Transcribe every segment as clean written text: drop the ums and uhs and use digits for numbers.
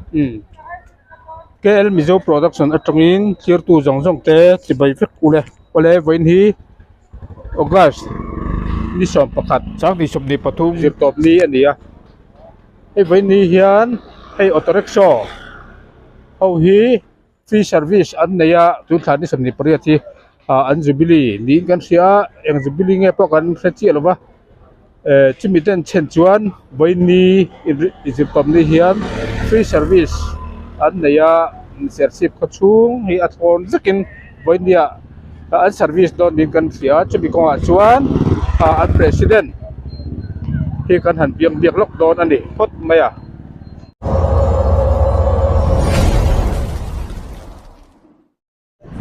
Umm KL Mizo Production atangin thirtu zawng zawng te chibai vek ule awle vawiin hi August ni 11 2023 zirtawp ni a ni a hei vawiin ni hian hei auto rickshaw ho hi free service an nei a tun thla ni 28 hi ah an jubilee niin kan hria a eng jubilee nge pawh kan hre chiah lo va eh chumi ten chhen chuan vawiin inzirtawp ni hian free service an nei a serchhip khaw chhung hi a thlawn vekin vawiin ah an service dawn niin kan hria a chumi kawngah chuan ah an president hi kan han biak biak lawk dawn a ni phawt mai a.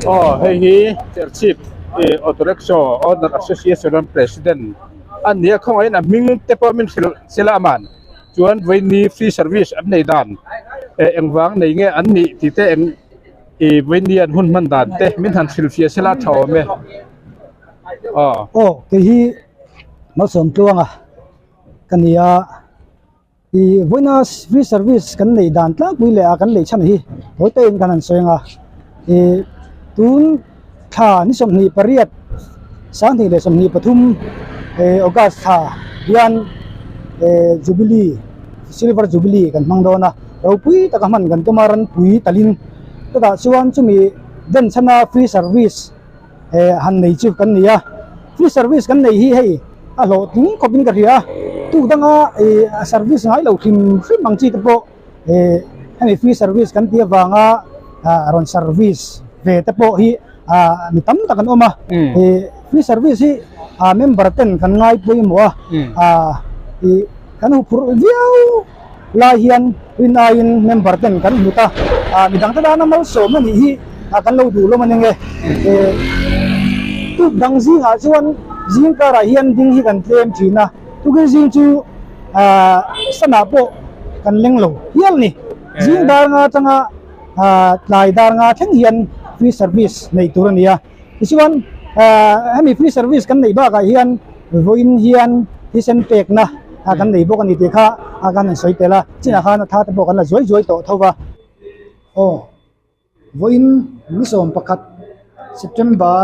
Aw hei hi Serchhip ih auto rickshaw owner association an president a ni a khawngaihin a hming te pawh min hrilh sela aman chuan vawiini free service an nei dan eh engvang nei nge an nih tih te eng ih vawiini an hun hman dan te min han hrilhfiah sela a tha awm e aw. Aw kei hi Malsawmtluanga ka ni a. Ih vawiina free service kan neih dan tlangpui leh a kan lei chhan hi tawi te in kan han sawi ang a ih tun thla ni 28 2023 eh august thla hian eh jubilee silver jubilee kan hmang dawn a ropui taka hman kan tum a ranpui talin chutah chuan chumi den chhana free service eh han nei chu kan ni a free service kan nei hi hei a hlawhtling khawp in ka hria a tuk danga ih a service ngai lo hrim hrim ang chi te pawh eh hemi free service kan tih avanga ah rawn service ve te pawh hi ah mi tam tak an awm a ih free service hi ah member ten kan ngai pawimawh a ah ih kan huphurh viau lai hian rin aiin member ten kan hlut a ah midang te tana malsawm a nih hi ah kan lo duh lawm a ni nge eh tuk dang zingah chuan zing karah hian ding hi kan tlem thin a tukin zing chu ah sanah pawh kan leng lo hial a ni zing dar nga atanga ah tlai dar nga thleng hian free service neih tur a ni a tichuan ah hemi free service kan neih bakah hian vawiin hian thisen pekna a kan nei bawk a ni tih kha a kan han sawi tel a chinah khan a tha te pawh kan la zuai zuai tawh tho va aw vawiin ni 11 September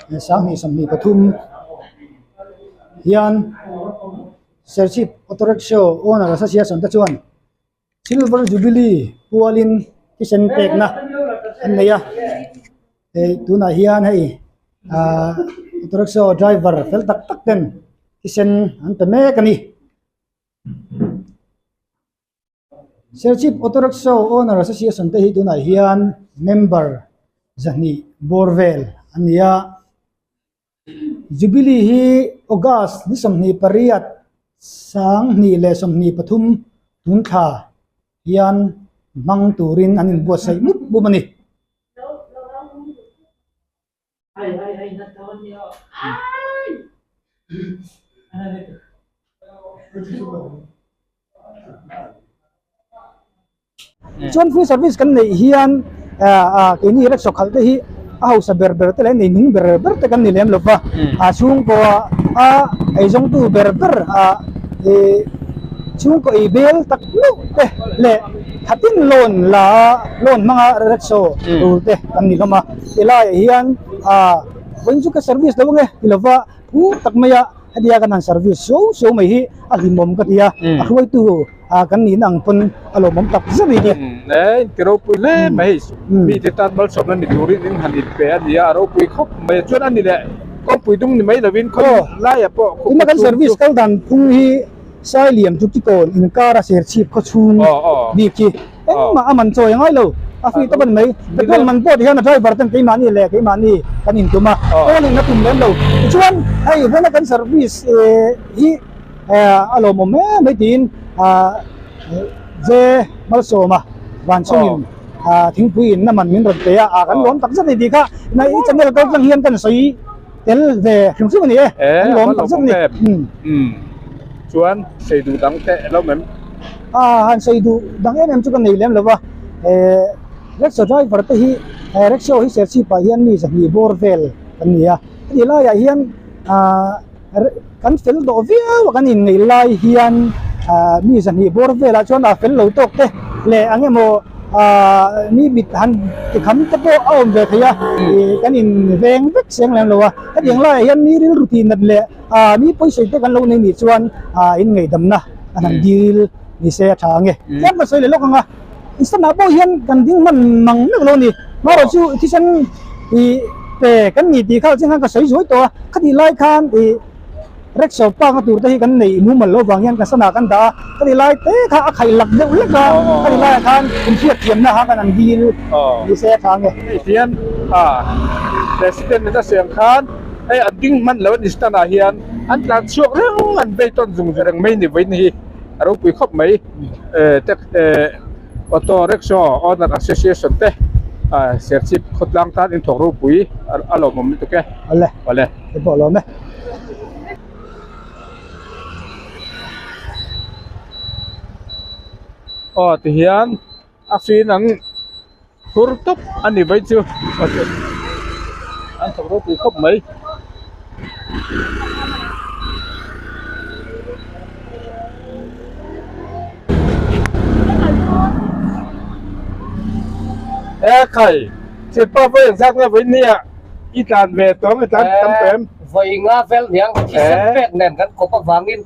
2023 hian Serchhip Auto Rickshaw Owner Association te chuan Silver Jubilee pualin thisen pekna an nei a hei tunah hian hei ahh auto rickshaw driver fel tak tak ten thisen an pe mek a ni. Serchhip Auto Rickshaw Owner Association te hi tunah hian member 200 bawr vel an ni a. Jubilee hi August ni 28 2023 tun thla hian hmang turin an inbuatsaih mup mup a ni. Chuan free service kan neih hian keini rickshaw khalh te hi a hausa ber ber te leh nei nung ber ber te kan ni lem lo va a chhungkaw a eizawngtu ber ber a ih chhungkaw ei bel tak meuh te leh thatin loan la a loan hmanga rickshaw tur te kan ni hlawm a helaiah hian ah vawiin chu ka service lo ang e ti lova phur tak mai a hetia kan han service suau suau mai hi a hlimawm ka ti a a hruaitu. a kan nihna ang pawn a lawmawm tak zet a ni. E inti ropui hle mai hei mite tan malsawmna ni turin in han inpe a ni a a ropui khawp mai a chuan a ni leh kawngpui dung ni mai lovin khaw laiah pawh tuna kan service kal dan phung hi Sailiam chu tikawn inkar a Serchhip khaw chhung bik hi engmah a man chawi a ngai lo a free tawp a ni mai petrol man pawh ti hian a driver ten keimahni leh keimahni kan intum a toll in a tum lem lo tichuan hei vawiina kan service hi a lawmawm em mai tiin J Malsawma van chungin thingpui in naman min rawn pe a a kan lawm tak zet a ni tih kha i channel kal tlang hian kan sawi tel ve hrim hrim a ni e kan lawm tak zet a ni. Chuan sawi duh dang teh lo mem? A han sawi duh dang em em chu ka nei lem lo va rickshaw driver te hi rickshaw hi Serchhip ah hian mi 200 bawr vel kan ni a heti laiah hian kan fel dawh viau a kan inneih lai hian ah mi 200 bawr velah chuan a fel lo tawk te leh ang emaw ah mi mit han tikham te pawh a awm ve thei a ih kan in veng vek seng lem lo a hetiang laiah hian mi rilru tih nat leh ah mi pawisawi te kan lo nei nih chuan ah in ngaihdamna a han dil ni se a tha ang e tlem ka sawi leh lawk ang a instant ah pawh hian kan ding hman mang meuh lo a ni marawh chu thisen ih pe kan ni tih kha chiang khan ka sawi zuai tawh a khatih lai khan ih Rickshaw park na tur te hi kan neih mumal loh vang hian kan sana kan dah a, ka ti lai te kha a khaih lak deuh lek a, ka ti laiah khan inhriat thiamna kha kan han dil ni se a tha ange. Hei hian a President in a siam khan hei a ding hman lo a ni stand ah hian an tlan chhuak reng an vei tawn zung reng mai ni vawiin hi a ropui khawp mai Auto Rickshaw Owner Association te Serchhip khawtlang tan inthawk ropui a lawmawm lutuk e. Awle. Awle. Hei pawh a lawm e. Aw tihian a fin an phur tawp a ni mai chu an thawk ropui khawp mai. E khai thianpa vawi engzat nge vawi nia i tlan ve tawng i tlan tam tawh em? Vawi nga vel niang thisen pek nen kan kawp avangin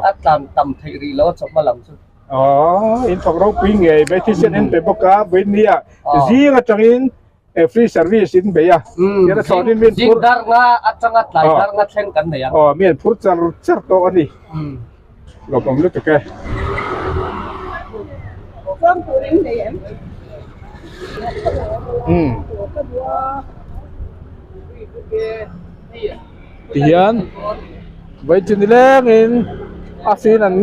a tlan tam theih rih lo a chawhma lam chu. Aw in thawk ropui ngei mai thisen en pe bawk a vawi nia zing atangin free service in bei a tian a thlawnin min phur dar nga atanga tlai dar nga thleng kan nei a aw mi an phur char char tawh a ni lawmawm lutuk e tihian vawi chu nilengin a fin an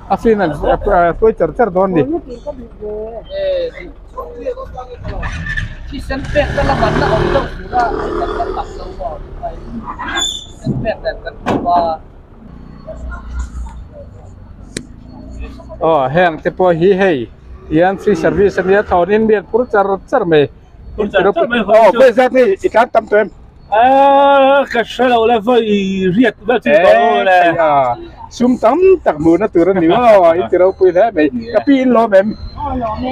A fin an tuai char char dawn ni. Aw heng te pawh hi hei hian free service ania thawnin mi an phur char char mai. Aw vawi zat hei i tlan tam tawh em? A ka hre lo le vawi riat vel chu tawh le. Sum tam tak hmuhna tur a ni maw in ti ropui hle mai. Ka pi in lawm em?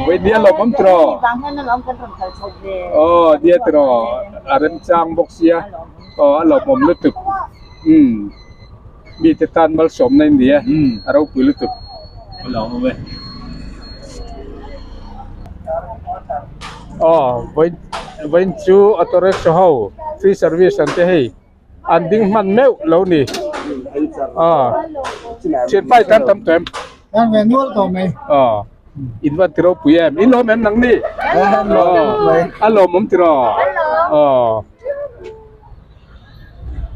Vawi nia lawm awm tiraw? Aw nia tiraw a remchang bawk sia aw a lawmawm lutuk umm mite tan malsawmna in ni e a ropui lutuk. A lawmawm e. Aw vawiin chu auto rickshaw ho free service an te hei an ding hman meuh lo ni aw thianpa i tan tam tawh em Tan ve nual tawh mai aw in va ti ropui em in lawm em nang ni aw a lawmawm tiraw aw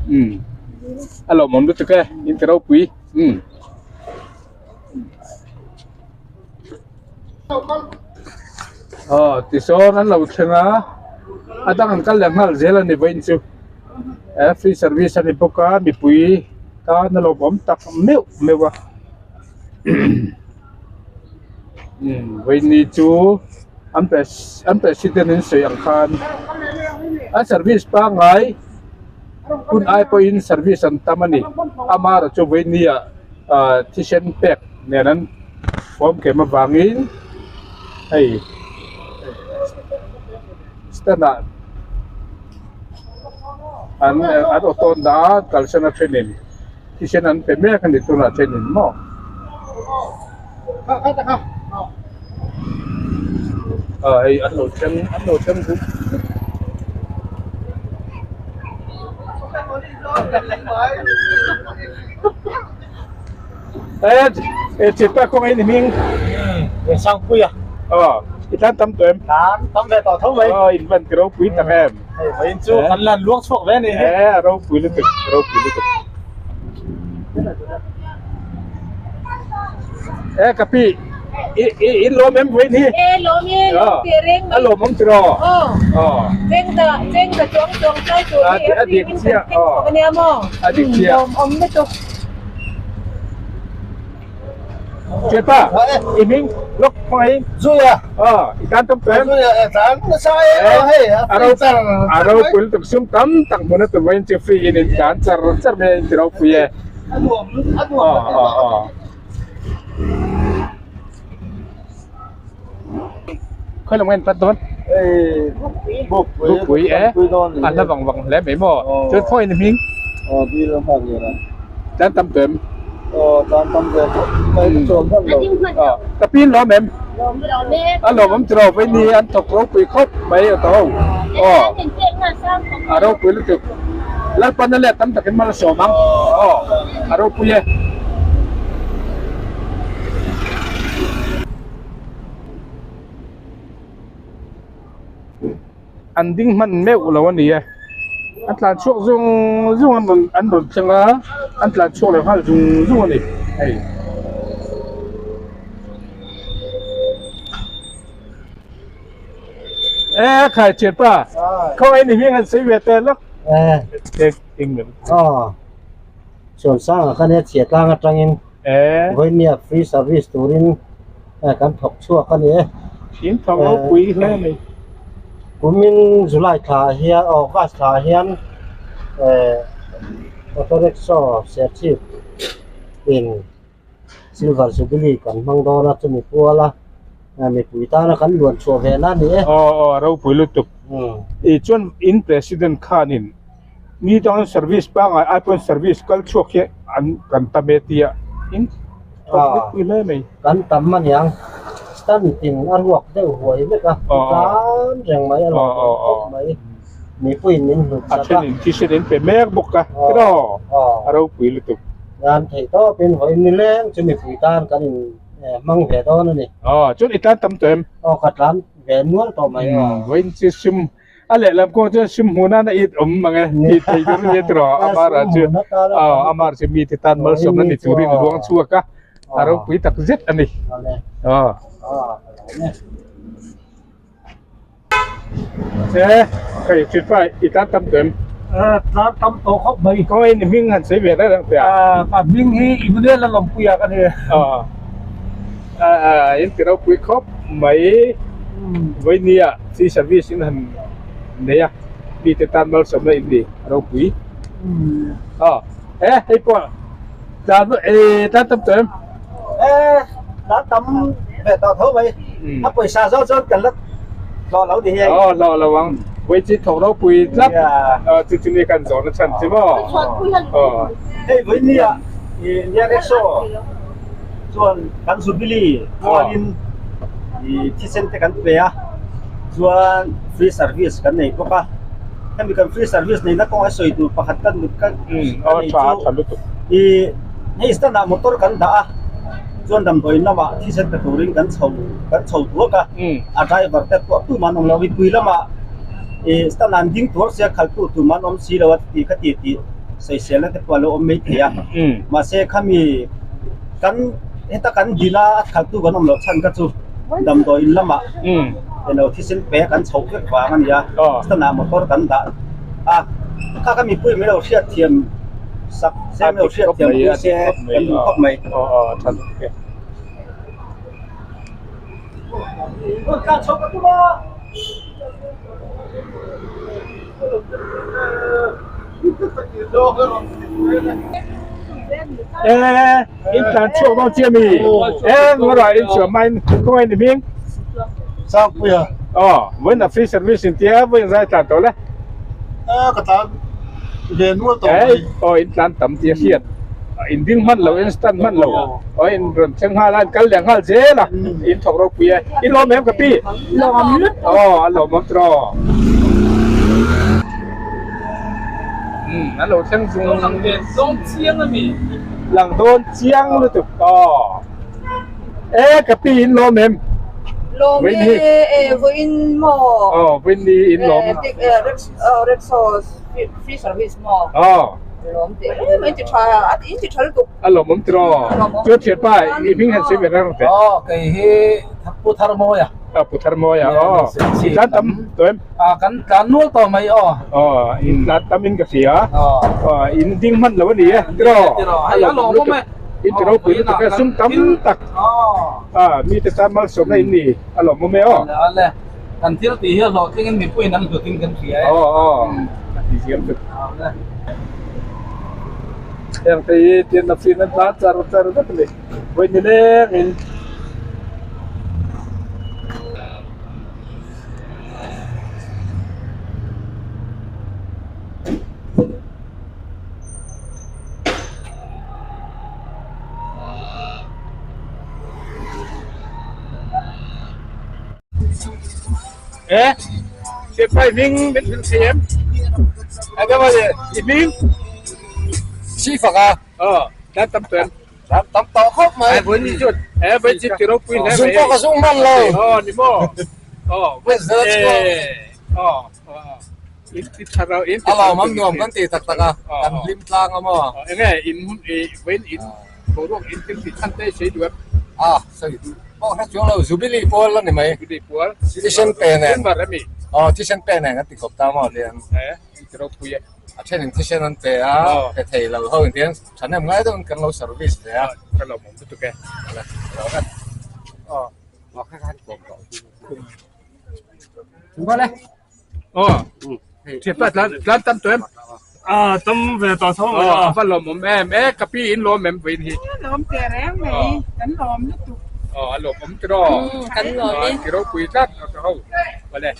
um a lawmawm lutuk e in ti ropui um. Aw tisawn an lo thleng a a dang an kal leh nghal zel a ni vawiin chu eh free service a ni bawk a mipui tan a lawmawm tak meuh meuh a umm vawiin ni chu an pres an president in sawi ang khan a service pangngai hun ai pawhin service an tam a ni amaherawhchu chu vawiin ni ah. ah thisen pek nen an awm kem avangin hei stand ah an an auto an dah a kalsan a thenin thisen an pe mek a ni tunah thenin maw. Ah hei an lo thleng an lo thleng dup dup. E chipa kawng ei ni hming. Ve Sangpuia. Aw, i tlan tam tawh em? Tlan tam ve tawh tho mai. Aw, in van ti ropui tak em? Hei vawiin chu kan lan luang chhuak ve a ni hi. E, a ropui lutuk, ropui lutuk. E ka pi, i i in lawm em vawiin hi? E lawm e, lawm teh reng mai. A lawmawm tiraw? Aw. Aw. Cheng da, cheng da chuang chuang tlai tur hi A dik chiah, aw. A nia maw? A dik chiah. Lawmawm lutuk. Chepa, i hming lawk hmangaih? Zuia. Aw, i tan tam tawh em? Zuia, e tan nasa e, aw hei, a free char. A ropui lutuk sum tam tak hmun a tum vawiin chu free in in tlan char char mai a, in ti ropui e. A nuam, a nuam. Aw, aw, aw. Khawi lam nge an pan dawn? Bukpui e a hla vang vang hle mai maw chuan khawi ni hming tlan tam tawh em ka pi in lawm em a lawm awm tiraw vei ni an thawk ropui khawp mai a to aw a ropui lutuk Lalpan a let tam takin mal a sawm ang aw a ropui e. An ding hman meuh lo a ni e an tlan chhuak zung zung an rawn an rawn thleng a an tlan chhuak leh nghal zung zung a ni hei. E khai thian pa khawngaih ni hming han sawi ve teh lawk Aw Chuansanga khan he chhia tlang atangin Vawinia free service turin kan thawk chhuak a ni e. Thim thawk ropui hle mai. Kumin July thla hian August thla hian Auto Rickshaw Serchhip in Silver Jubilee kan hmang dawn a chumi puala mipui tana kan luan chhuah ve na a ni e. Aw aw ropui lutuk. I chuan in President khanin Mi dang service pangai ai pawn service kal chhuak hi an kan tam e tia in thawk pui hle mai. Kan tam aniang stand tin a ruak deuh huai vek a tlan reng mai a lawm awm khawp mai mipuiin min hlut sak a. A then in thisen in pe mek bawk a tiraw a ropui lutuk. Nan theih tawpin vawiin nileng chu mipui tan kan in hmang ve dawn a ni. Aw chuan i tlan tam tawh em? Aw ka tlan ve nual tawh mai aw. Vawiin chu sum A lehlam kawng chuan sim hmuh nana it awm mang e tih theih tur a nia tiraw Amara chu aw Amar chu mite tan malsawmna ni turin luang chhuak a a ropui tak zet a ni aw e hei thianpa i tlan tam tawh em? Tlan tam tawh khawp mai. Khawngaih in i hming han sawi ve reng reng teh a. Ka hming hi Emmanuel Lalawmpuia ka ni. Aw in ti ropui khawp mai vawinia Free service in han nei a, mite tan malsawmna in ni a ropui. Aw, e hei pawh tlan e tlan tam tawh em? E tlan tam ve tawh tho mai, a pawisa zawk chuan kan la hlawh lo ni hei. Aw hlawh lo ang, vawi chi thawk ropui tlat, aw chu chu ni kan zawhna chhan chu maw. Aw. Hei vawi nia i nia rickshaw chuan kan Jubilee mualin i thisen te kan pe a chuan free service kan nei bawk a hemi kan free service neihna kawngah sawi tur pakhat ka ka nei chu i hei stand ah motor kan dah a chuan damdawiin lamah thisen pe turin kan chho kan chho duak a a driver te pawh tumah an awm lo mipui lamah i stand ah an ding tur sia khaltu tumah an awm si lo a ti kha ti tih sawiselna te pawh a lo awm maithei a mahse khami kan heta kan dil a a khaltu kan awm loh chhan kha chu damdawi in lamah eng lo thisen pe kan chhoh vek vang a ni a stand ah motor kan dah a kha kha mipui mai lo hriat thiam sak se mai lo hriat thiam pui se kan duh khawp mai. E in tlan chhuak dawn chiah mi e ngawrah in chhuah hmain khawngaih ni hming Sangpuia aw vawiin a free service in tia vawiin zai tlan tawh le e ka tlan ve nual tawh mai aw in tlan tam tih a hriat in ding hman lo in stand hman lo aw in rawn thleng nghal a in kal leh nghal zel a in thawk ropui e in lawm em ka pi Lawm lut aw a lawmawm tawh Umm an lo thleng zung Lang ve dawn chiang a mi. Lang dawn chiang lutuk aw. E ka pi in lawm em? Lawm e e vawiin maw? Aw vawiin ni in lawm. E rickshaw free service maw? Aw. Lawm teh em in ti tha a in ti tha lutuk. A lawmawm tiraw? Chuan thianpa i hming han sawi ve reng teh. Aw kei hi Pu Tharmawia. Aw Pu Tharmawia aw. I tlan tam tawh em? A kan tlan nual tawh mai aw. Aw in tlan tam in ka hria. Aw in ding hman lo a ni e tiraw? Tiraw hei a lawmawm e. In tiraw pui lutuk e sum tam tak. A mite tan malsawmna in ni a lawmawm e aw. Ale kan thil tih hi a hlawhtling in mipuiin an hlut in kan hria e. Aw aw a ti ziam tuk. Heng te hi tian a fin an tlan char char vek a ni vawi ni leng in. E Sipai hming min hrilh thei em? I hming? Sifak a. Aw, tlan tam tawh em? Tlan tam tawh khawp mai. Ai vawi ni chu e vawi chi ti ropui hle mai. Zung pawh ka zung hman lo. Aw ni maw. Aw vawi aw in ti tha rau in ti. A lawm nuam kan ti tak tak a. Kan hlim tlang a maw. Enge in hun i vawi in boruak in thil tih chhan te sei duh em? A sei duh pawh hre chuang lo Jubilee pual a ni mai. Jubilee pual. Thisen pe nen. Member ami. Aw thisen pe nen kan ti khawp ta maw tian. E in ti ropui e. A thenin thisen an pe a, pe thei lo ho in tian thahnem ngai deuhin kan lo service ve a. Ka lo mawm lutuk e. Aw, thianpa tlan tlan tam tawh em? A tam ve tawh tho mai a. A va lawmawm em e, ka pi in lawm em vawiin hi? Lawm teh reng mai, kan lawm lutuk. Aw, a lawmawm tiraw? Kan lawm e. Ti ropui tlat ka ho. Vale.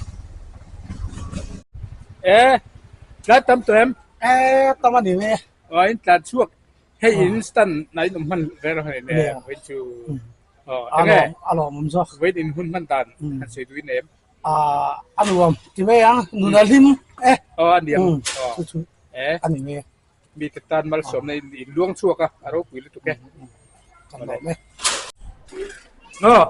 E, tlan tam tawh em? E, tam a ni ve. Aw, in tlan chhuak. Hei in stand na in awm hman ve rawh hei le, vawiin chu. Aw, enge? A lawmawm zawk. Vawiin in hun hman dan han sawi duhin em? A nuam ti mai ang, nun a hlim e. Aw, a niang. Chu chu a ni mai. Mi te tan malsawmna in in luang chhuak a, a ropui lutuk e. Kan lawm e. Aw,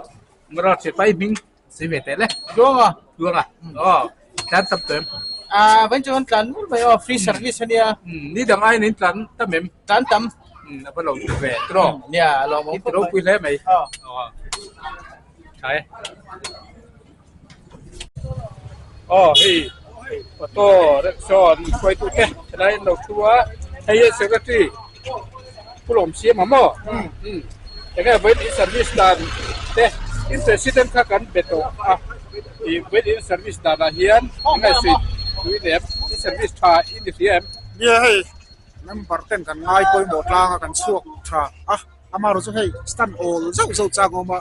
Mara Chepai hming sawi ve teh le. Luang a. Luang a. Aw, tlan tam tawh em? Ah, vain chuan tlan mur mai aw, free service ania. Ni dang aiin in tlan tam em? Tlan tam. A va lo ve tawh. Nia, a lawmawm khawp mai. Ropui hle mai. Aw. Tha e. Aw hei auto rickshaw an hruaitu te helai an lo thu a hei hi secretary pu lawm siam ang maw enge vawiin in service dan te in president kha kan be tawh a ih vawiin in service dan ah hian enge sawi tui lem in service tha i ni hria em. Nia hei member ten kan ngai pawimawh tlang a kan chhuak tha a amaherawhchu chu hei stand awl zauh zauh chang a awm a.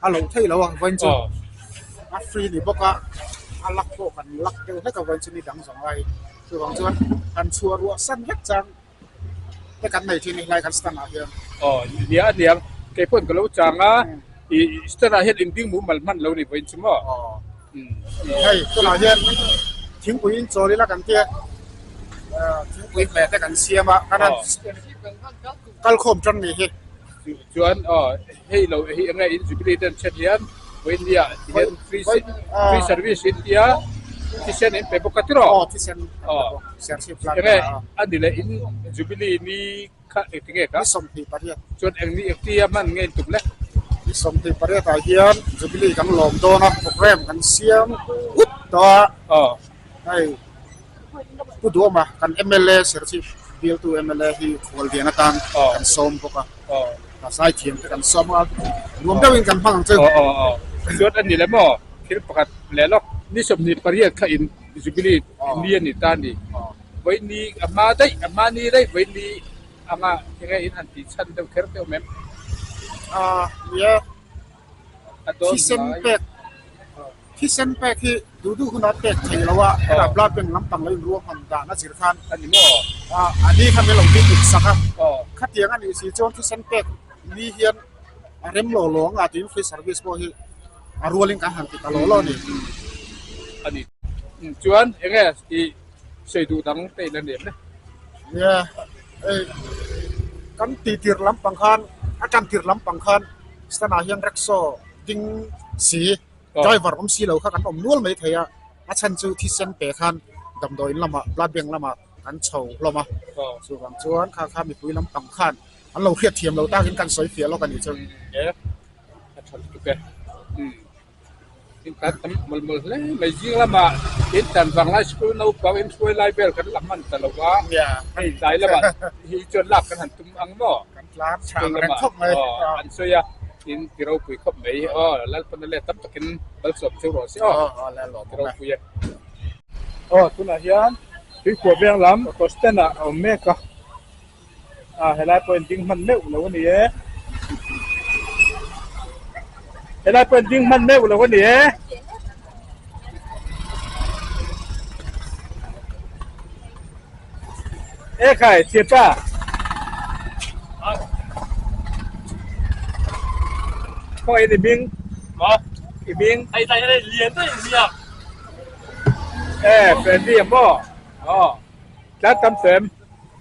a lo thei lo ang vawiin chu a free ni bawk a a lak pawh kan lak deuh hlek a vawiin chu ni dang zawng lai chuvang chuan han chhuah ruah san vek chang te kan nei thin a helai kan stand ah hian. Aw nia a niang kei pawhin ka lo chang a ih stand ah hian in ding mumal hman lo ni vawiin chu maw. Hei tunah hian thingpui in chawl ila kan tia thingpui hmeh te kan siam a kan han kalkhawm tan ni hi. Chuan aw hei lo hi enge in jubilee te an chhiat hian vawinia ti hian free free service in tia thisen in pe bawk a tiraw aw thisen aw enge a ni leh in jubilee ni kha engti nge ka ni 28 chuan eng ni engtia hman nge in tum le ni 28 ah hian jubilee kan lawm dawn a program kan siam ut tawh a aw hei Pu Duama kan mla Serchhip bialtu mla hi khual lian atan kan sawm bawk a, a zaithiam te kan sawm a, nuam deuhin kan hmang ang chu. Chuan a ni le maw thil pakhat leh lawk ni 28 kha in Jubilee ni a ni ta a ni. Vawiin a hma daih a hma ni daih vawiin ni anga enge in han tih chhan deuh kher deuh mem. Nia thisen pek Thisen pek hi duh duh huna pek thei lo a, hetah blood bank lampang lo inruahman dan a zir khan a ni maw? A ni kha min lo ni dik sak a, khatiang a nih si chuan thisen pek ni hian a rem lo lo ang a tiin free service pawh hi a rualin kan han ti ta lo lo a ni. A ni. Chuan enge i sawi duh dang te in a nem le? Nia, hei kan tih tir lampang khan a tan tir lampang khan stand ah hian rickshaw ding si driver awm si lo kha kan awm nual mai thei a, a chhan chu thisen pe khan damdawiin lamah blood bank lamah kan chho hlawm a, chuvang chuan kha kha mipui lampang khan an lo hriat thiam lo takin kan sawi fiah lawk a nih chu. E a tha lutuk e in tan tam mawl mawl hle mai zing lamah in tan vang lai school naupang in hruai lai vel kan la hman ta lo va hei tlai lamah hi chuan lak kan han tum ang maw kan tlan chhang reng khawp mai an sawi a in ti ropui khawp mai aw Lalpana leh tam takin malsawm cheu rawh se aw ti ropui e aw tunah hian tuikhuah veng lam auto stand ah a awm mek a ah helai pawh in ding hman meuh lo a ni e helai pawh in ding hman meuh lo a ni e. E khai thianpa. Khaw in i hming? Maw? I hming? Hei tlai hei lian deuh in ziak. Eh, Freddy a maw? Aw, tlan tam tawh em?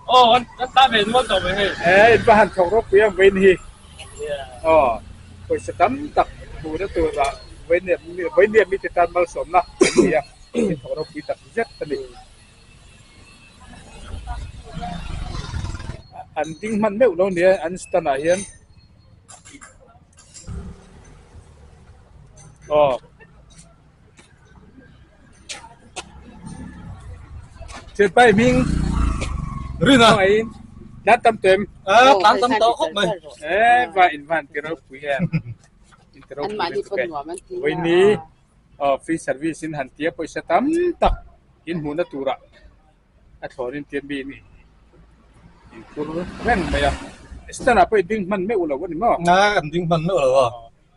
Aw, kan kan ta ve nual tawh mai hei. Eh, in va han thawk ropui ang vawiin hi. Aw, pawisa tam tak hmuhna turah vawiin vawiin nia mite tan malsawmna an ni a, in thawk ropui tak zet a ni. An ding hman meuh lo nia an stand ah hian. Aw. Thianpai hming Rina in tlan tam tawh em? A tlan tam tawh khawp mai. E va in van ti ropui em. In ti ropui lutuk e. Vawiini free service in han tia pawisa tam tak in hmuhna turah a thlawn in tia mi in inphur reng mai a. Stand ah pawh i ding hman meuh lo a ni maw? A kan ding hman meuh lo a.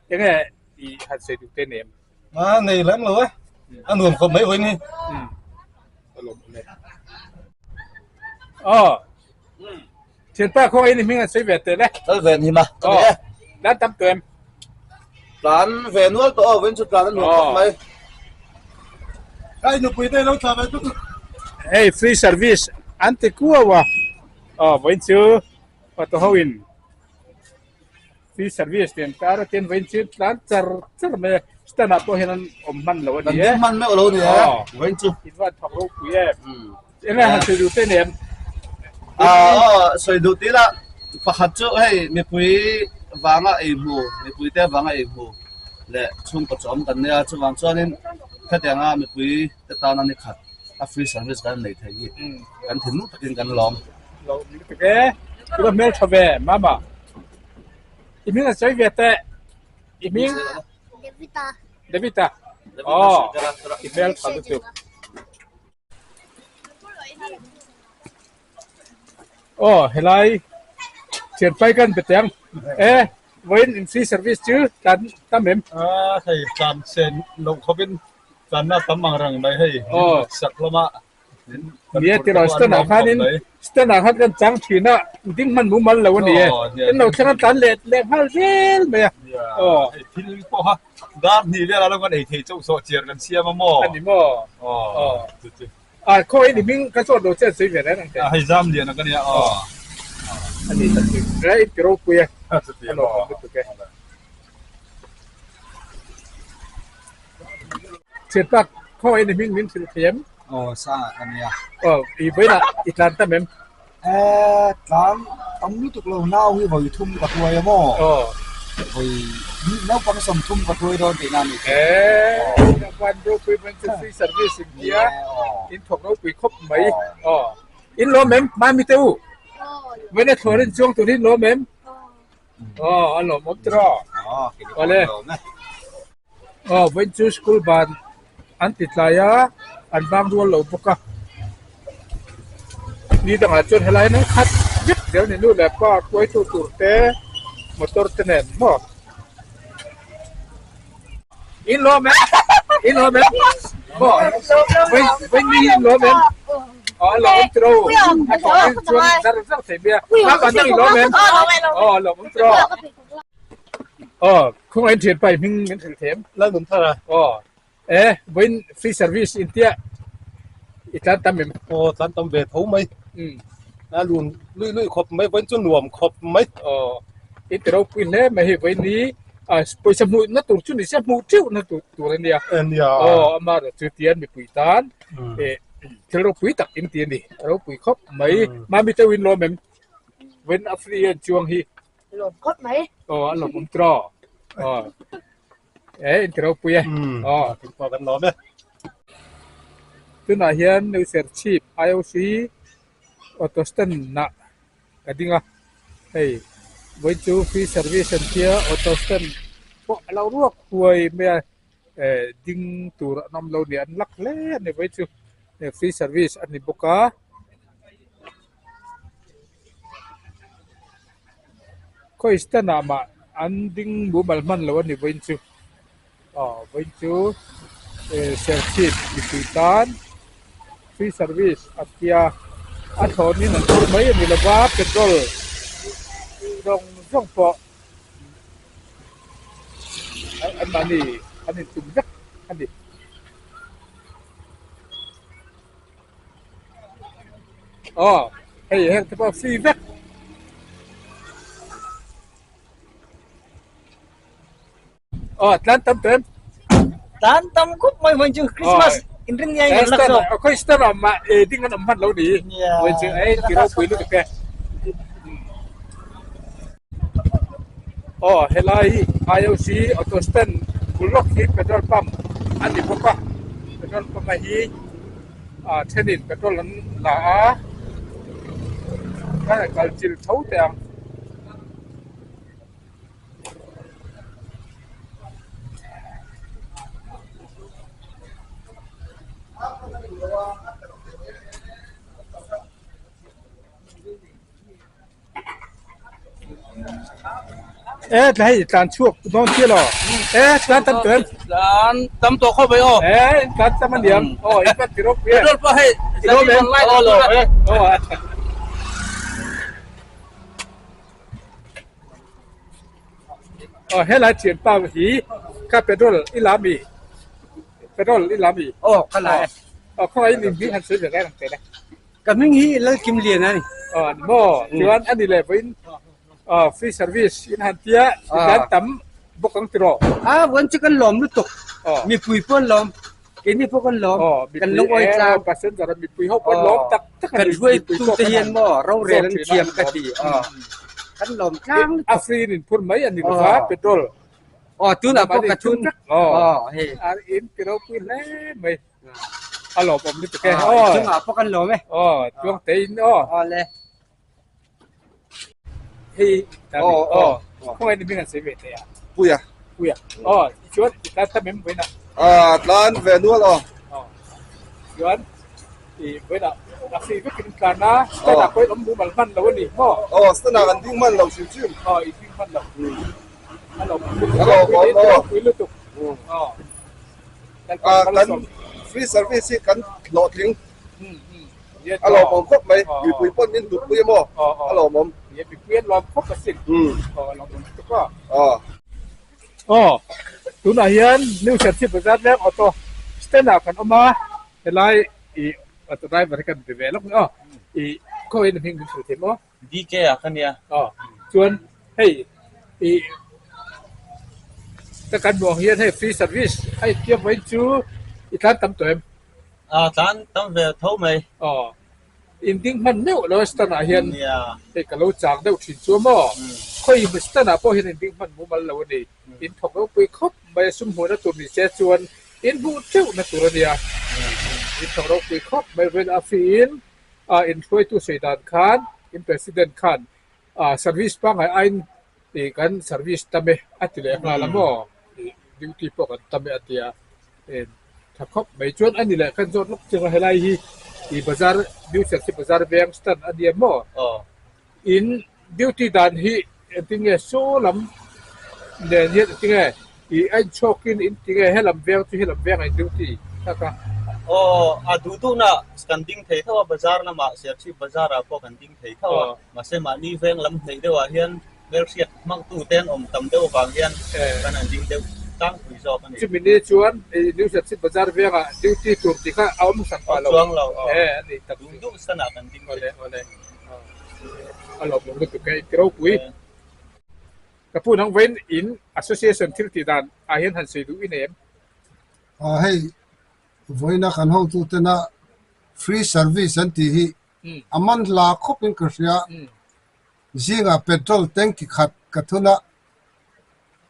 Enge i han sawi duh te nem? A nei lem lo e. A nuam khawp mai vawiin hi. A lawm awm e. Aw. Thianpa khaw in hming an sawi ve teh le. Kal ve ni ma. Ka ni e. Tlan tam tawh em? Tlan ve nual tawh aw vawiin chu tlan a nuam khawp mai. Kai nupui te lo thla ve tut. Hei free service an ti kuau a. Aw vawiin chu auto ho in Free service tih an kar a tin vawiin chu tlan char char mai a stand ah pawh hian an awm hman lo a ni e. Kan ding hman meuh lo a ni e vawiin chu. In van thawk ropui em. Eng nge han sawi duh te nem? Aw sawi duh tih lah pakhat chu hei mipui vanga ei hmu mipui te vanga ei hmu leh chhungkaw chawm kan nia chuvang chuanin hetianga mipui te tan a ni khat a free service kan nei thei hi kan thinlung takin kan lawm. Lawm lutuk e. I va hmel tha ve mama. I hming a sawi ve teh. I hming? Davita. Davita. Oh, i hmel tha lutuk. Oh, helai thianpai kan be teng. E, vawiin in free service chu tlan tam em? Ah, hei tlan sen loh khawpin tlanna tam ang reng mai hei. Oh. Sak lama Nia tiraw stand ah khanin stand ah khan kan chang thin a ding hman mumal lo a ni e kan lo thleng a tlan leh leh nghal zel mai a aw thil pawh a dar hnih velah lo kan ei thei chauh sawh chiar kan siam a maw a ni maw aw a khaw in i hming ka zawt lo che an sawi ve reng ang che hei zam lian a ka nia aw a ni tak chu e in ti ropui a a lawmawm lutuk e. Thian tak khaw in i hming min hrilh thei em? Aw sang ka nia. Aw i vawiinah i tlan tam em? Eh tlan tam lutuk lo nau hi vawi thum ka hruai a maw? Aw. Vawi naupang sawmthum ka hruai dawn tihna a ni chu. Eh van ropui man chu free service in tia in thawk ropui khawp mai. Aw in lawm em mami te u? Vawiina thlawr in chuang tur hi in lawm em? Aw a lawmawm tiraw? Awle. Aw vawiin chu school ban an ti tlai a an bang rual lo bawk a ni dangah chuan helai hian an khat vek zel a ni nu leh pa hruaitu tur te motor te nen maw in lawm em in lawm em maw vawiin vawiin mi hi in lawm em aw a lawmawm tiraw a thawk in chuan zar zar thei mai a mah dang in lawm em aw a lawmawm tiraw. Aw, khawngaih in thianpa i hming min hrilh them. Lal nun thar a. Aw, e, vawiin free service in tia i tlan tam em? Aw, tlan tam ve tho mai. Umm. A lun luih luih khawp mai, vawiin chu nuam khawp mai. Aw, i ti ropui hle mai hei vawiin hi a pawisa hmuh na tur chu ni se hmuh teuh na tur tur a nia. A nia. Aw, amaherawh chu tian mipui tan e thil ropui tak in ti a ni, a ropui khawp mai. Mami deuh in lawm em? Vawiin a free a inchuang hi. Lawm khawp mai. Aw a lawm awm tiraw. Aw e in ti ropui e. Aw thil pawh kan lawm e. Tunah hian New Serchhip IOC auto stand ah ka ding a hei vawiin chu free service an tia auto stand pawh a lo ruak huai mai a eh ding tur an awm lo nia an lak hle a ni vawiin chu free service a ni bawk a. Khawi stand ah mah an ding mumal hman lo a ni vawiin chu aw vawiin chu eh serchhip mipui tan free service a tia a thlawn in an phur mai a ni lova petrol zawng zawng pawh an mahni an intum vek a ni. Aw hei heng te pawh free vek. Aw tlan tam tawh em? Tlan tam khawp mai hmang chu Christmas inrin nge kan lak zawk. Khawi star ah mah e ding an awm hman lo ni. Hmang chu ei ti ropui lutuk e. Aw helai IOC auto stand bul lawk hi petrol pump a ni bawk a petrol pump a hi ah thenin petrol an la a a kal chil tho teh ang. E tlai tlan chhuak dawn chiah lo e tlan tam tawh em tlan tam tawh khawp mai aw e tlan tam a niang aw in kan ti ropui e petrol pawh hei aw lo e aw Aw helai thian pa hi kha petrol i la mi petrol i la mi aw ka la e aw khawngaih in hming han sawi ve reng ang che le ka hming hi Lalkim Lian a ni aw ani maw chuan ani leh vawiin aw free service in han tia i tlan tam bawk ang tiraw a vawiin chu kan lawm lutuk mipui pawh an lawm Keini pawh kan lawm, kan lungawi tlang. Passenger mipui ho pawh lawm tak tak Kan hruaitute hian maw rorel an thiam ka ti. Kan lawm tlang lutuk. A free in phur mai a ni lova petrol. Aw tunah pawh ka thun. Aw hei. A in ti ropui hle mai. A lawmawm lutuk e. Aw chungah pawh kan lawm e. Aw chuang te in aw. Aw le. Hei aw aw khawngaih ni hming an sawi ve thei a. Puia. Puia. Aw chuan i tlan tam em vawiin ah? Ah tlan ve nual aw. Aw chuan i vawiin ah a free vekin tlan a stand ah pawhin awm mumal hman lo a ni maw? Aw stand ah kan ding hman lo hrim hrim. Aw i ding hman lo. A lo awm aw. Pui lutuk. Aw. Kan free service hi kan hlawhtling. A lawmawm khawp mai, mipui pawn min dutpui emaw a lawmawm. Mipui an lawm khawp asin. Aw a lawmawm lutuk a. Aw tunah hian New Serchhip Bazar leng auto stand ah kan awm a, helai ih auto driver hi kan be ve lawk mai aw. Ih khawiin hming min hrilh thei maw? DK ah ka nia. Aw chuan hei ih ka kan hmuh ang hian hei free service a intiam vawiin chu i tlan tam tawh em? A tlan tam ve tho mai. Aw in ding hman meuh lo a stand ah hian hei ka lo chak deuh thin chu a maw? Khawi stand ah pawh hian in ding hman mumal lo a ni. In thawk ropui khawp mai a sum hmuhna tur ni se chuan in hmuh teuhna tur a nia. In thawk ropui khawp mai vawiin a free in a inhruaitu sawi dan khan in president khan service pangngai aiin ih kan service tam e a ti leh nghal a maw ih duty pawh kan tam e a ti a tha khawp mai chuan a ni leh kan zawt lawk chiang a helai hi ih bazar new Serchhip bazar veng stand a nia maw in duty dan hi engtin nge saw lam nen hian engtin nge ih a inchhawkin in ti nge helam veng chu helam veng a in duty tak a. Aw a duh duhna kan ding thei tho a bazar lamah Serchhip bazar ah pawh kan ding thei tho a mahse mahni veng lam hneih deuh ah hian hmelhriat hmangtu te an awm tam deuh avang hian kan han ding deuh tlangpui zawk a ni. Chumi ni chuan New Serchhip bazar vengah duty tur tih kha a awm hran pah lo. Awm chuang lo aw. E a ni tak duh duh sanah kan ding thei. Awle awle. A lawmawm lutuk e i ti ropui. Ka pu nang vawiin in association thil tih dan ah hian han sawi duh i nei em? Aw hei vawiina kan hotu tena free service an tih hi a man hla khawpin ka hria. Zingah petrol tank khat ka thun a,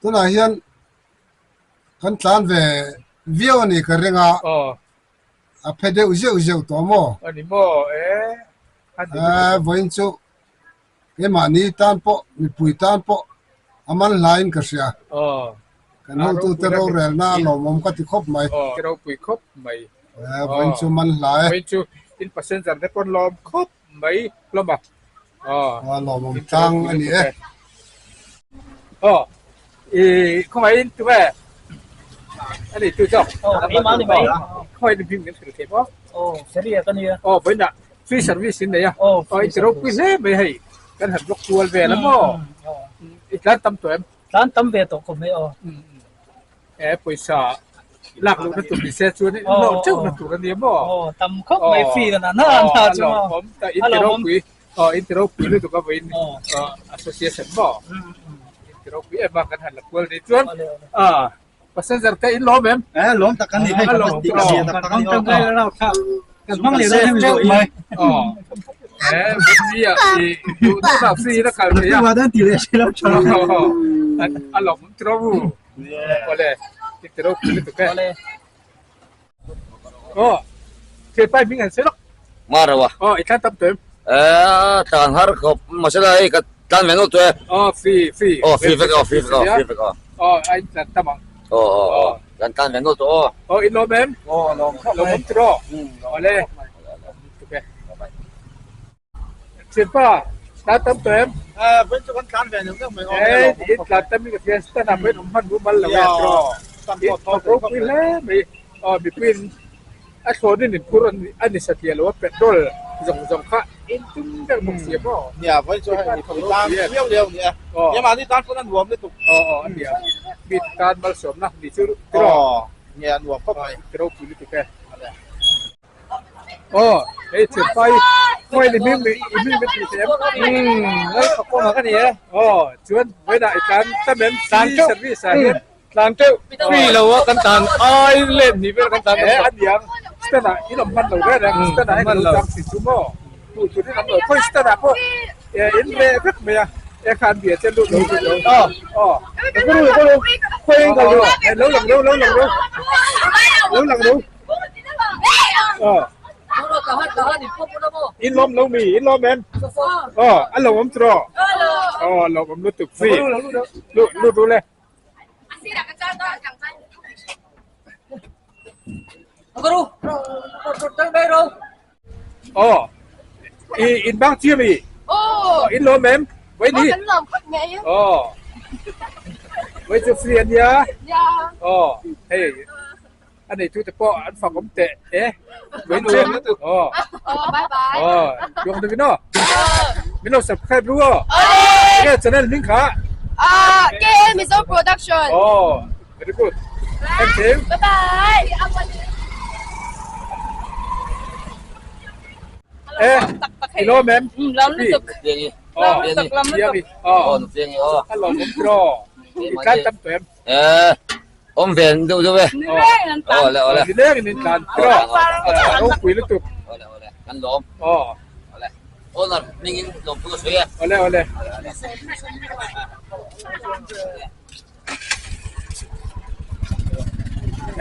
tunah hian kan tlan ve viau a ni ka ring a. A phe deuh zeuh zeuh tawh maw? A ni maw e? A ni lutuk. Vawiin chu keimahni tan pawh mipui tan pawh a man hlain ka hria. Kan hotute rorelna a lawmawm ka ti khawp mai. Ka ropui khawp mai. Vawiin chu man hla e. Vawiin chu in passenger te pawn lawm khawp mai hlawm a. A lawmawm tlang a ni e. Aw i khawngaihin tunge a ni tu zawk khawngaihin hming min hrilh thei maw? Aw Seria ka nia. Aw vawiinah free service in nei a. Aw i ti ropui hle mai hei kan han block kual vel a maw? I tlan tam tawh em? Tlan tam ve tawh khawp mai aw. E pawisa. Lak lohna tur ni se chuan in lawm teuhna tur a nia maw? Aw tam khawp mai free dan an a chu maw? A lawmawm. Aw in ti ropui lutuk a vawiin association maw? In ti ropui em a kan han la kual ni chuan passenger te in lawm em? Eh lawm tak kan ni hei kan tih zia tak tak a ni aw. Kan hmang leh dawn hemi zawh hi. Aw eh ni a i duh duh na free na kal thei a. Duh dan ti leh si lo tha. A lawmawm tiraw u. Awle in ti ropui lutuk e. Aw thil pai hming an sawi lawk. Mar lo a. Aw i tlan tam tawh em? Eh tlan har khawp mahse la hei ka tlan ve nawlh tawh e. Aw free free. Aw free vek aw free vek aw free vek aw. Aw a in tlan tam ang. Aw aw aw kan tlan ve nawlh tawh aw. Aw in lawm em? Aw lawm khawp mai. Lawm awm tiraw? Awle. Tuk e. Thianpa tlan tam tawh em? Eh vawiin chu kan tlan ve neuh neuh mai aw. Eh in tlan tam in ka hria stand ah pawhin awm hman mumal lo e tiraw? In thawk ropui hle mai. Aw mipuiin a thlawn in inphur a ni satliah lo a petrol zawng zawng kha in tum ber bawk si a maw? Nia vawiin chu hei mipui tan viau liau a ni e. Nia mahni tan pawn a nuam lutuk. Aw aw a nia mi tan malsawmna ni chu tiraw? Aw nia a nuam khawp mai. Ropui lutuk e. Aw hei thianpa hi khawi ni hming i hming min tih theih em? Lal Fakawma ka ni e. Aw chuan vawiinah i tlan tam em? Tlan teuh. Service ah hian. Tlan teuh free lo a kan tlan ai let ni vel kan tlan e a niang stand ah in awm hman lo reng reng stand ah hian lo chang thin chu maw duh tur in awm lo khawi stand ah pawh e in reh vek mai a e khan bia che lut lo lut lo aw aw ka ru ka ru khawi in ka ru lo lang ro lo lang ro lo lang ro aw in lawm lo mi in lawm em aw a lo awm tawh aw a lo awm lutuk free lut lut ru le. Aw i in bang chiam i in lawm em voi ni aw voi chu free ania aw hei a neitu te pawh an fak awm teh e voi chu aw aw tuang deuhin aw min lo subscribe ru aw enge channel hming kha KL Mizo Production aw very good thank you bye bye e i lawm em lawm lutuk aw lawm lutuk aw a lawm awm tiraw i tlan tam tawh em Eh, awm ve deuh deuh e. Awle awle. Nileng in tlan tiraw. Ropui lutuk. Awle awle. Kan lawm. Aw. Awle. Owner hmingin lawm pawh ka sawi e. Awle awle.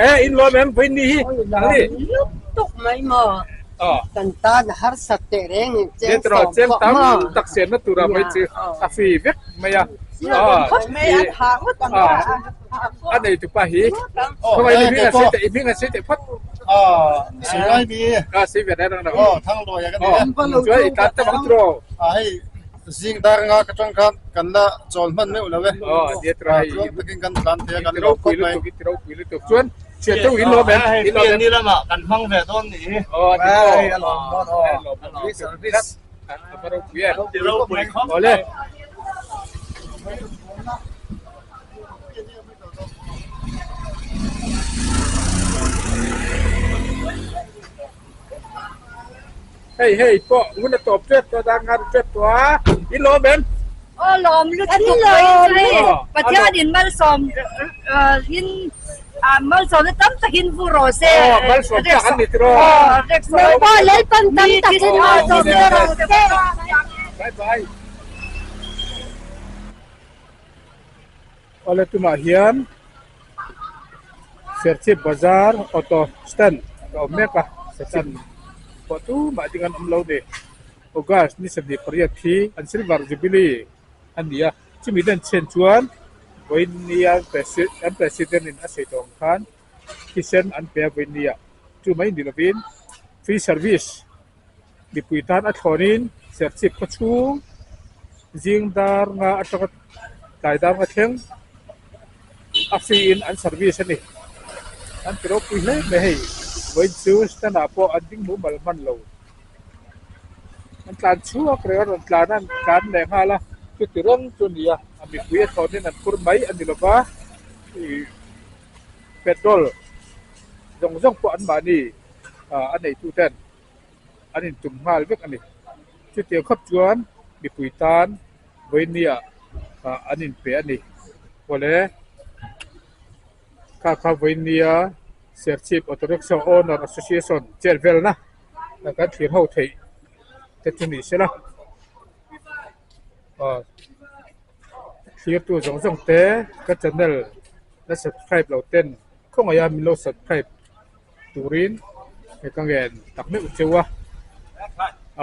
Eh, in lawm em vawiin ni hi. Nang ni. Lutuk mai maw. Aw. Kan tan harsat teh reng in cheng sawm khawp maw. Tam tak siamna tura mai chu a free vek mai a. A nei tupa hi khawngaih i hming a sawi teh i hming a sawi teh phawt. A sawi ve reng reng. Chuan i tan tam ang tiraw. Hei zing dar nga ka tang khan kan la chawl hman meuh lo e. Tluang takin kan tlan thei a kan lawm khawp mai. Chuan Chhiat deuh in lawm em? Hei pian ni lamah kan hmang ve dawn nih hi. Aw a ti maw? Hei a lawm dawn aw. A lawm dawn service. A va ropui em? Ti ropui khawp. Awle. Hei hei pawh hun a tawp tep tawh a ngar tep tawh a in lawm em? Aw lawm lutuk mai Pathian in malsawm in malsawmna tam takin vu rawh se. Aw malsawm tak an ni tiraw. Lalpa Lalpan tam takin malsawm rawh se. Bye bye. Awle tumah hian Serchhip Bazar Auto Stand a awm mek a, stand pawh tumah ding an awm lo ni. August ni 28 hi an Silver Jubilee a ni a, chumi den chhen chuan vawinia an President in a sawi tawh ang khan thisen an pe a vawinia chu mai ni lovin free service mipui tan a thlawnin Serchhip khaw chhung zing dar nga atanga tlai dar nga thleng a free in an service a ni. An ti ropui hle mai hei vawiin chu stand ah pawh an ding mumal hman lo. An tlan chhuak reng a rawn tlan a an tlan leh nghal a chuti reng chu a ni a a mipui a thlawnin an phur mai a ni lova ih petrol. zawng zawng pawh anmahni a neitu ten an intum nghal vek a ni. Chutiang khawp chuan mipui tan vawinia an inpe a ni. Awle kha kha vawinia Serchhip Auto Rickshaw Owner Association chet velna kan thlir ho theih te chu ni sela. Aw thlirtu zawng zawng te ka channel la subscribe lo ten khawngaih a min lo subscribe turin he ka ngen tak meuh cheu a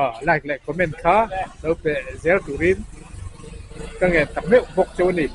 aw like leh comment kha lo pe zel turin ka ngen tak meuh bawk cheu a ni.